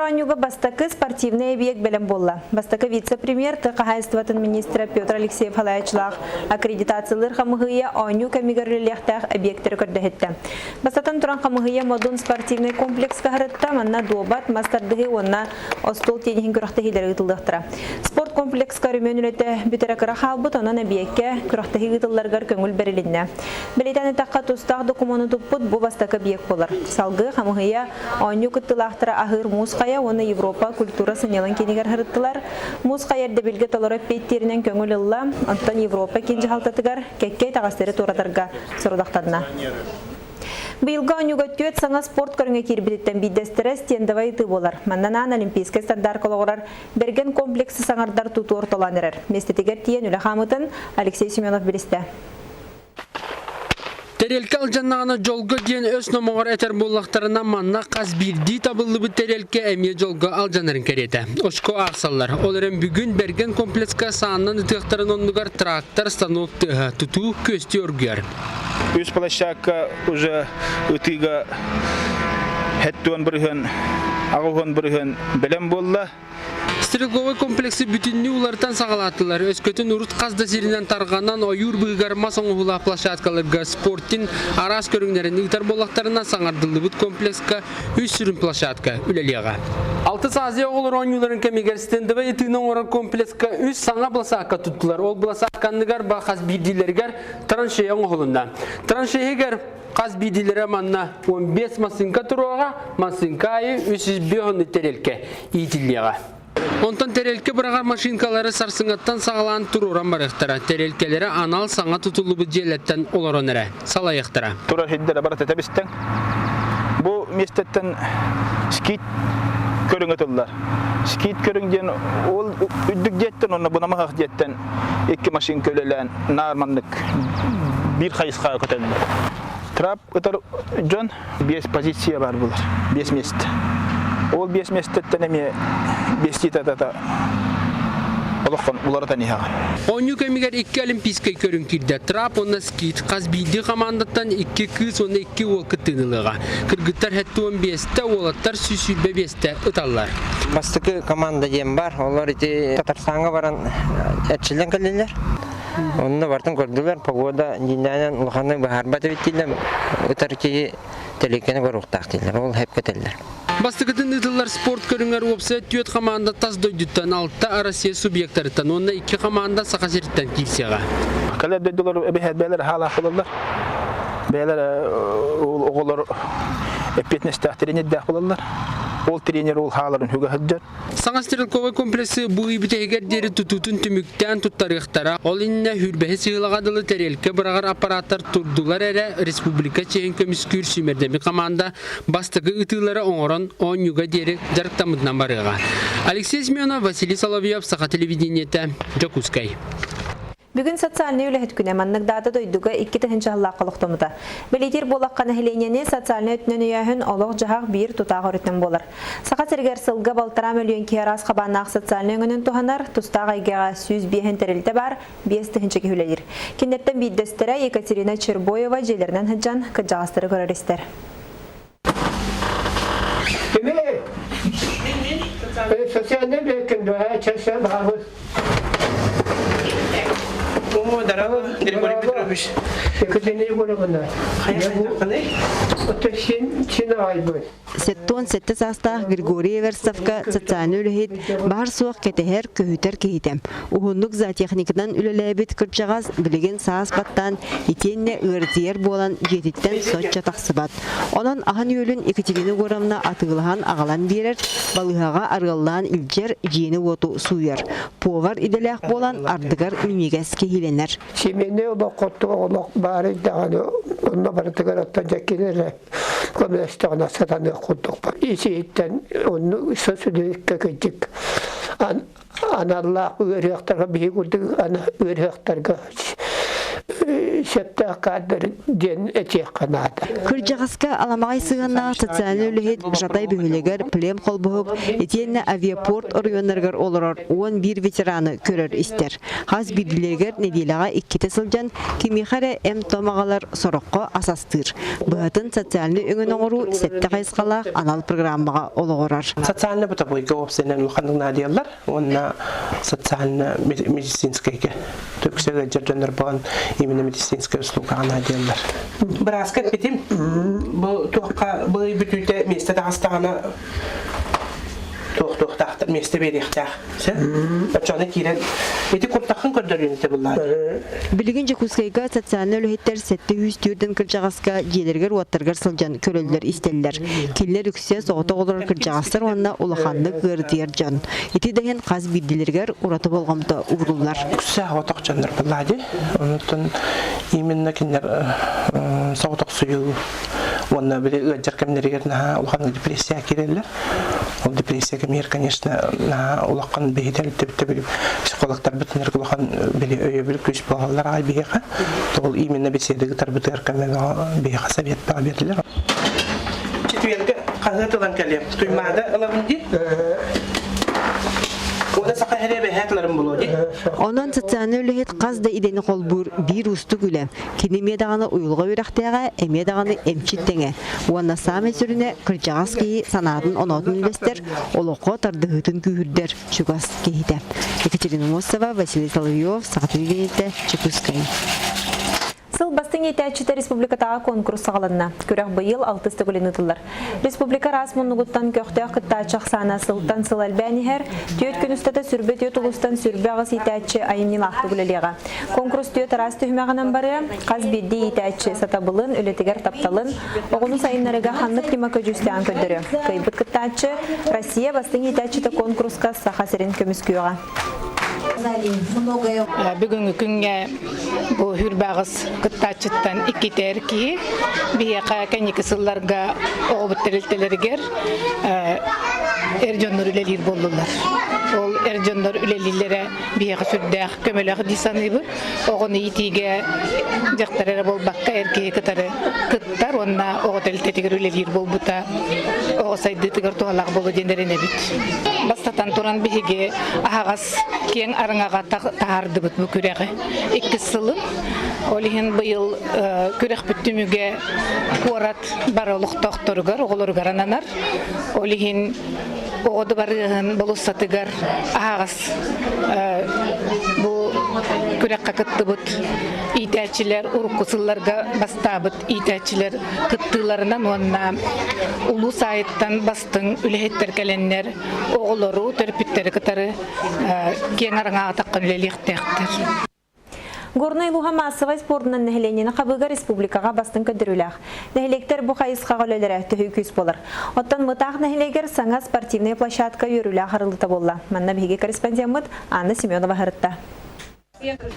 Кыргыттар оонньууга бастакы спортивнай эбийиэк бэлэм буолла. Бастакы вице-премьер тыа хаһаайыстыбатын министрэ Петр Алексеев салайааччылаах аккредитациялыыр хамыһыйа оонньуу кэмигэр үлэлиэхтээх эбийиэктэри көрдөһүттэ. Бастатан туран хамыһыйа Модун спортивнай комплекска сырытта, манна дуобат, мас тардыһыы уонна остуол тенниһин күрэхтэһиилэрэ ыытыллыахтара. Спорт комплекска өрөмүөн үлэтэ бүтэрэ кыра хаалбыт, онон эбийиэккэ күрэхтэһии ыытылларыгар көҥүл бэрилиннэ. Бэлиэтээн эттэххэ, тустаах докумуону туппут бу бастакы объект буолар. Салгыы хамыһыйа оонньуу кыттыылаахтара аһыыр Муус Хайа уонна Европа культура сынньалаҥ киинигэр сырыттылар. Муус Хайа ирдэбилгэ толору эппиэттииринэн көҥүл ылла, оттон Европа киин дьаһалтатыгар кэккэ итэҕэстэри туоратарга сорудахтанна. Быйылгы оонньууга түөрт саҥа спорт көрүҥэ киирбититтэн биирдэстэрэ стендовай ытыы буолар. Манна анаан олимпийскай стандарка олоҕурар Бэргэн комплексы саҥардар тутуу ортолоон эрэр. Миэстэтигэр тиийэн үлэ хаамыытын Алексей Семенов билистэ. Тэриэлкэ алдьаннаҕына дьолго диэн өс номоҕор этэр буоллахтарына, манна хас биирдии табыллыбыт тэриэлкэ эмиэ дьолго алдьанарын кэриэтэ. Очко аахсаллар. Ол эрэн бүгүн Бэргэн комплекска сааннан ытыахтарын оннугар трактор, станок тыаһа, тутуу күөстүү оргуйар. Үс площадка уже ытыыга 70 бырыһыан, 80 бырыһыан бэлэм буолла. Стрелковай комплексы бүтүннүү уларытан саҕалаатылар. Өскөтүн урут хас да сиринэн тарҕанан ойуур быыһыгар мас оҥоһуулаах площадкаларга спортинг араас көрүҥнэрин ыытар буоллахтарына саҥардыллыбыт комплекска үс сүрүн площадка үлэлиэҕэ. Алтыс Азия оҕолор оонньууларын кэмигэр стендовай ытыыны оҥорор комплекска үс саҥа быласаакка туттулар. Ол быласаакка анныгар хас биирдиилэригэр траншея оҥоһулунна. Траншеягар Хас биирдиилэрэ манна 15 массыынка туруоҕа, массыынка аайы 305 тэрилкэ иитиллиэҕэ. Онтон тэрилкэ быраҕар машинкалары сарсыҥҥаттан саҕалаан туруоран барыахтара. Тэрилкэлэрэ анал саҥа тутуллубут дьиэлэртэн олорон эрэ салайыахтара. Турар сирдэрэ барыта тэбистэн. Бу миэстэттэн скит көрүҥ ытыллар. Скит көрүҥ диэн ол үрдүк дьиэттэн уонна бу намыһах дьиэттэн икки машинка үлэлээн наар маннык биир хайысхаҕа көтөллөр. Трап ытар дьон биэс позиция бар булар, биэс миэстэ. Ол биэс миэстэттэн эмиэ биэстии татата олоххон уларытан иһэҕин. Оонньуу кэмигэр икки олимпийскай көрүҥ киирдэ. Трап уонна скит хас биирдии командаттан икки кыыс уонна икки уол кыттыыны ылыаҕа. Кыргыттар 75-тэ, уолаттар 125-тэ ыталлар. Бастакы команда диэн бар. Олор ити Татарстаҥҥа баран эрчиллэн кэллилэр. Онно бартын көрдүлэр, погода дьиҥнээнэн улаханнык быһаарбат эбит дииллэр. Ытар киһи тэлиэккэни коруохтаах дииллэр. Ол хэпкэ этэллэр. Бастакытын ыытыллар спорт көрүҥэр уопсайа түөрт команда тас дойдуттан, алта Россия субъектарыттан уонна икки команда Саха сириттэн киирсиэҕэ. Кэлэр дойдулар эбэһээт бэйэлэрэ хаалаах буолаллар. Бэйэлэрэ оҕолор эппиэтинэстээх тренердээх буолаллар. Ол тренер ол хааларын хүгэ сылдьар. Саҥа стрелковай комплексы бу ый бүтэһигэр диэри тутуутун түмүктээн туттарыахтара. Ол иннинэ Хүрбэһи сыылаҕа дылы тэриэлкэ быраҕар аппараттар турдулар эрэ республика чиэһин көмүскүүр сүүмэрдэммит команда бастакы ытыылары оҥорон оонньууга диэри дьарыктаммытынан барыаҕа. Алексей Семенов, Василий Соловьев, Саха телевидениетэ, Дьокуускай. Бүгүн социальнай үлэһит күнэ маннык даата дойдуга 2 тыһыынча сыллаахха олохтоммута. Бэлиэтиир буоллахха нэһилиэнньэни социальнай өттүнэн өйөөһүн олох-дьаһах биир тутаах өрүтүнэн буолар. Саха сиригэр сылга 1,5 мөлүйүөн киһи араас хабааннаах социальнай өҥөнөн туһанар, тустаах эйгэҕэ 105 тэрилтэ баар, 5 тыһыынча киһи үлэлиир. Кинилэртэн биирдэстэрэ Екатерина Чербоева дьиэлэринэн сылдьан кырдьаҕастары көрөр-истэр. Кими? Социальный бэккин чэсэ баабы. О, здорово, Григорий Петрович. Екатерина Егоровна. Я син син айбыт. 77 саастаах Григорий Эверстовка социальнай үлэһит баар-суох кэтэһэр, көһүтэр киһитэ. Уһуннук зоотехникынан үлэлээбит кырдьаҕас билигин саас баттаан итиэннэ ыарытыйар буолан дьиэтиттэн соччо тахсыбат. Онон аһын-үөлүн Екатерина Егоровна атыылаһан аҕалан биэрэр, балыыһаҕа арыаллаан илдьэр, дьиэни-уоту сууйар. Повар идэлээх буолан ардыгар минньигэс киһилэнэр. Семейный олоххоттуга олох баар даҕаны онно барытыгар оттон дьэккин эрэ көмөлөстөҕүнэ сатаныах курдукпун. Ис-иһиттэн онну сөсүлүккэ кырдьык аналлаах ыарыахтарга биһи курдук ыарыахтарга. Сөптөөх каадыр диэн этиэххэ наада. Кырдьаҕаска аламаҕай сыһыаннаах социальнай үлэһит Жатай бөһүөлэгэр плем холбоһук итиэннэ авиапорт оройуоннарыгар олорор 11 ветераны көрөр-истэр. Хас биирдиилэригэр нэдиэлэҕэ иккитэ сылдьан кимиэхэ эрэ эм-том аҕалар, сороххо ас астыыр. Быһатын социальнай өҥөнү оҥоруу сэттэ хайысхалаах анал программаҕа олоҕурар. Социально-бытовойга уопсайынан улаханнык наадыйаллар уонна социально-медицинскэйгэ түксэ ыалдьар дьоннор буолан именно медицинскэй услугаҕа наадыйаллар. Бырааска эппитим, бу туохха быый бүтүүтэ миэстэ таҕыстаҕына туох-туохтаахтар миэстэ биэриэхтээх. Оччоҕуна киирэн ити куртаххын көрдөрүүнү табыллаат. Билигин Дьокуускайга социальнай үлэһиттэр 704 кырдьаҕаска дьиэлэригэр-уоттарыгар сылдьан көрөллөр-истэллэр. Кинилэр үксэ соҕотох олорор кырдьаҕастар уонна улаханнык ыарытыйар дьон. Ити да иһин хас биирдиилэригэр ураты болҕомто ууруллар. Үксэ соҕотох дьоннор буоллаа дии. Онтон именно кинилэр соҕотохсуйуу уонна били ыалдьар кэмнэригэр наһаа улахан депрессия киирэллэр. Ол депрессия кэмигэр, конечно, наһаа улахан биһитэр төбү психологтарбыт улахан били өйөбүл күүс буолаллар аҕай биһиэхэ. Ол именно беседы тарбытыгар көмөҕө биһиэхэ совет биэрдилэр. Четвергэ хаһыат ылан кэлиэм. Туймаада ылабын дии. Уона саха иһэрэ бэһээт ыларым буолуо дии. Онон социальнай үлэһит хас да идэни холбуур биир уустук үлэ. Кини эмиэ даҕаны уйулҕа үөрэхтээҕэ, эмиэ даҕаны эмчит тэҥэ. Уонна саамай сүрүнэ кырдьаҕас киһи санаатын-оноотун үллэстэр, олоххо тардыһыытын күүһүрдэр чугас киһитэ. Екатерина Мосова, Василий Соловьев, Саха телевидениетэ, Чекускай. Сыл бастыҥ иитээччитэ республикатааҕы конкурс саҕаланна. Күрэх быйыл алтыс төгүлүн ыытыллар. Республика араас муннугуттан көхтөөх кыттааччы ахсаана сылтан сыл элбээн иһэр. Түөрт күн устата сүрбэ түөрт улуустан сүрбэ аҕыс иитээччи айымньылаахтык үлэлиэҕэ. Конкурс түөрт араас түһүмэҕинэн барыа. Хас биирдии иитээччи сатабылын, үлэтигэр тапталын, оҕону сайыннарыыга ханнык ньыма көдьүүстээҕин көрдөрүө. Кыайбыт кыттааччы Россия бастыҥ иитээччитэ конкурска Саха сирин көмүскүөҕэ. Бүгүҥҥү күҥҥэ бу Хүрбаҕыс кыттааччыттан иккитэ эр киһи биһиэхэ кэнники сылларга оҕобут тэрилтэлэригэр эр дьоннор үлэлиир буоллулар. Ол эр дьоннор үлэлииллэрэ биһиэхэ сүрдээх көмөлөөх дии саныыбын. Оҕону иитиигэ дьахтар эрэ буолбакка эр киһи кытары кыттар уонна оҕо тэрилтэтигэр үлэлиир буолбута оҕо сайдыытыгар туһалаах буолуо диэн эрэнэбит. Бастатан туран биһиги аһаҕас киэҥ араҥаҕа таһаардыбыт бу күрэҕи. Иккис сылын. Ол иһин быйыл күрэхпит түмүгэ куорат бары олохтоохторугар, оҕолоругар ананар. Ол иһин оҕо дыбарыаһын болуоссатыгар аһаҕас бу күрэххэ кыттыбыт иитээччилэр урукку сылларга бастаабыт иитээччилэр кыттыыларынан уонна улуус аайыттан бастыҥ үлэһиттэр кэлэннэр оҕолору, төрөппүттэри кытары киэҥ араҥаҕа таххан үлэлиэхтээхтэр. Горнай улууһа маассабай спордунан нэһилиэнньэни хабыыга республикаҕа бастыҥ көрдөрүүлээх. Нэһилиэктэр бу хайысхаҕа үлэлэрэ төһүү күүс буолар. Оттон Мытаах нэһилиэгэр саҥа спортивнай площадка үөрүүлээх арыллыыта буолла. Манна биһиги корреспондеммыт Анна Семенова сырытта.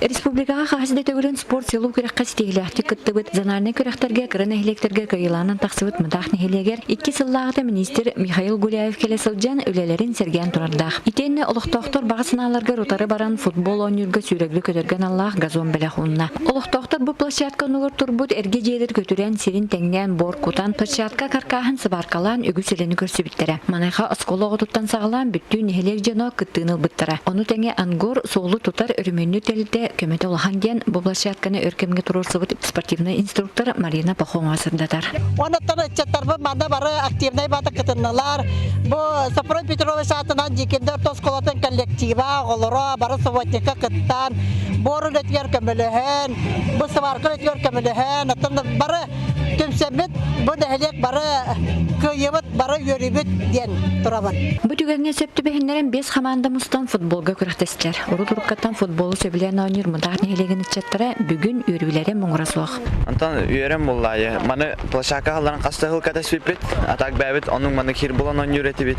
Республикаҕа хаһыс да төгүлүн спорт селу күрэххэ ситиһиилээхтик кыттыбыт, зональнай күрэхтэргэ кыра нэһилиэктэргэ кыайыылаанан тахсыбыт Мытаах нэһилиэгэр икки сыллааҕыта министр Михаил Гуляев кэлэ сылдьан үлэлэрин сэргээн турардаах. Итиэннэ олохтоохтор баҕа санааларыгар утары баран футбол оонньуурга сүүрэргэ көтөргө аналлаах газон бэлэх уунна. Олохтоохтор бу площадка оннугар турбут эргэ дьиэлэр көтүрэн, сирин тэҥнээн бор кутан, площадка каркааһын сыбааркалаан үгүс үлэни көрсүбүттэрэ. Маныаха оскуола оҕотуттан саҕалаан бүттүүн нэһилиэк дьоно кыттыыны ылбыттара. Ону тэҥэ Ангор суолу тутар өрөмүөннүүр тэрилтэ көмөтө улахан диэн бу площадканы өр кэмҥэ туруорсубут спортивнай инструктор Марина Пахомова сырдатар. Онуттан ыччаттарбыт манна бары активнай бата кытыннылар. Бу Сопрой Петрович аатынан Дьиикимдэ орто оскуолатын коллектива, оҕолоро бары субботникка кыттан, буор үлэтигэр көмөлөһөн, бу сварка үлэтигэр көмөлөһөн, оттон бары түмсэммит бу нэһилиэк бары кыайыыбыт, бары үөрүүбүт диэн турабын. Бу түгэҥҥэ сөп түбэһиннэрэн биэс хамаанда мустан футболга күрэхтэстилэр. Урут уруккаттан футболу сөбүлээн оонньуур Мытаах нэһилиэгин ыччаттара бүгүн үөрүүлэрэ муҥура суох. Онтон үөрэн буллаайы. Маны площадка халларын хас да сыл кэтэспиппит. А так бэйэбит оннук маннык хир булан оонньуур этибит.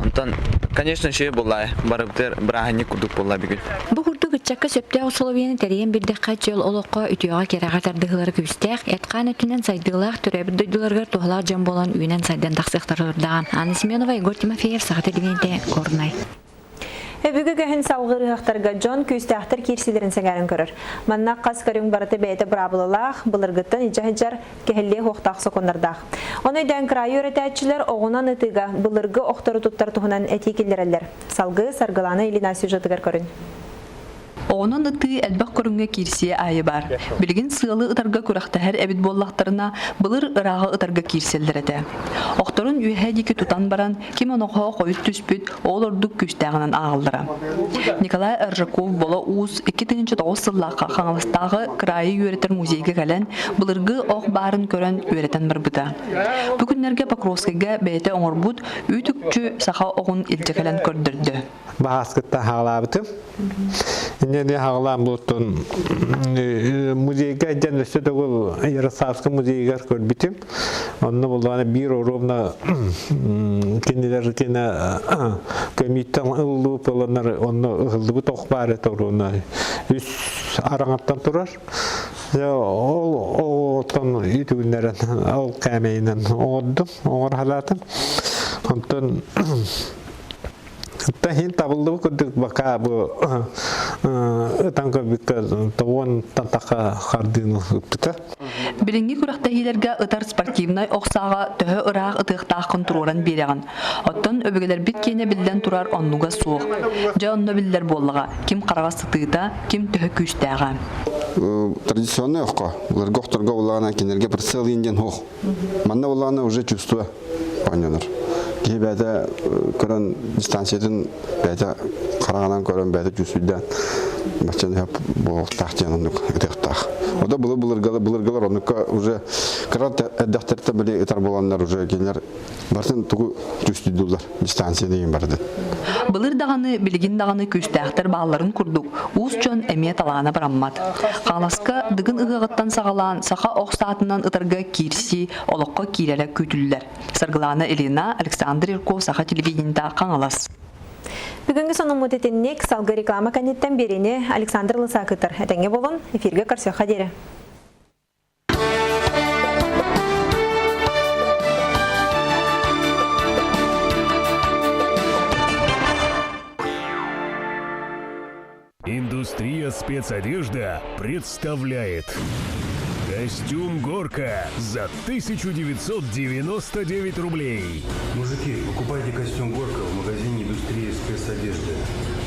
Онтон, конечно, үчүгэй буллаайы. Барыбытыгар бырааһынньык курдук буолла бүгүн. Бу курдук ыччакка сөптөөх усулуобуйаны тэрийэн биэрдэххэ чөл олоххо үтүөҕэ-кэрэҕэ тардыһыылара күүстээх, эт-хаан өттүнэн сайдыылаах төрөөбүт дойдуларыгар туһалаах дьон буолан үүнэн-сайдан тахсыахтара турдаҕа. Анна Семенова, Егор Тимофеев, Саха телевидениетэ, Горнай. Өбүгэ көһүн салгыр ыһыахтарга дьон күүстээхтэр киирсиилэрин сэҥээрэн көрөр. Манна хас көрүҥ барыта бэйэтэ быраабылалаах, былыргыттан илдьэ сылдьар, кэһиллиэ суохтаах сокуоннардаах. Ону өйдөөн кыраайы үөрэтээччилэр оҕунан ытыыга былыргы охтору туттар туһунан этии киллэрэллэр. Салгыы Саргылаана Ильина сюжетыгар көрүн. Оҕунан ытыы элбэх көрүҥҥэ киирсиэ аайы баар. Билигин сыалы ытарга күрэхтэһэр эбит буоллахтарына, былыр ырааҕы ытарга киирсэллэр этэ. Охторун үөһэ диэки тутан баран, ким оноҕоһо хойут түспүт, ол ордук күүстээҕинэн ааҕаллара. Николай Аржаков Боло Уус 2009 сыллаахха Хаҥаластааҕы кыраайы үөрэтэр музейга кэлэн, былыргы ох баарын көрөн үөрэтэн барбыта. Бу күннэргэ Покровскайга бэйэтэ оҥорбут үүт-үкчү саха оҕун илдьэ кэлэн көрдөрдө. Баһааскыттан хаалаабытым. Инньэ хаалаан буоттун музейга дьэн өссө төгүл Ярославскай музейыгар көрбүтүм. Онно буллаҕына биир оруобуна кинилэр кинэ көмүүттэн ыллыы буоланнар онно ыһыллыбыт ох баар этэ оруобуна үс араҥаттан турар. Ол оҕоттон үтүгүннэрэн ол кээмэйинэн оҥордум, оҥор халаатым. Онтон Иһин табыллыбыт курдук бака бу ытан көрбүккэ тоҕуонтан таха хардыыны ыппыта. Билиҥҥи күрэхтэһиилэргэ ытар спортивнай ох сааҕа төһө ыраах ытыахтааххын туруоран биэрэҕин. Оттон өбүгэлэрбит киэнэ биллэн турар оннуга суох. Дьэ онно биллэр буоллаҕа, ким хараҕа сытыыта, ким төһө күүстээҕэ. Традиционный охко, былыргы охторго улаана кинилэргэ прицел диэн ох. Манна улаана уже чувство оонньонор. Киһи бэйэтэ көрөн дистанциятын бэйэтэ хараҕынан көрөн бэйэтэ чувствуйдаан баччаны буолуохтаах диэн оннук ытыахтаах. Ода былы былыргылар былыргылар оннукка уже кыра эрдэхтэртэн били ытар буоланнар уже кинилэр барытын тугу чувствуйдуулар дистанция деген барытын. Былыр даҕаны, билигин даҕаны күүстээхтэр баалларын курдук, уус дьон эмиэ талаана бараммат. Хаҥаласка Дыгын ыһыаҕыттан саҕалаан саха ох саатынан ытарга киирсии олоххо киирэрэ күүтүллэр. Саргылаана Ильина, Александр Ирков, Саха телевидениета, Хаҥалас. Бүгүҥҥү сонуммут итинник салгыы реклама кэнниттэн биэриини Александр Лысак ыытар. Этэҥҥэ буолун, эфиргэ көрсүөххэ диэри. Индустрия спецодежда представляет Костюм «Горка» за 1999 рублей. Мужики, покупайте костюм «Горка» в магазине «Индустрия спецодежды».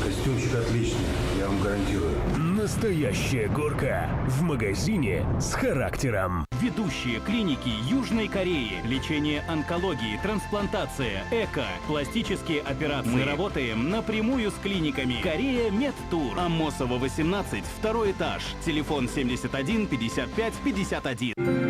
Костюмчик отличный, я вам гарантирую. Настоящая горка в магазине с характером. Ведущие клиники Южной Кореи. Лечение онкологии, трансплантация, эко, пластические операции. Мы работаем напрямую с клиниками. Корея Медтур. Амосова 18, второй этаж. Телефон 71 55 51.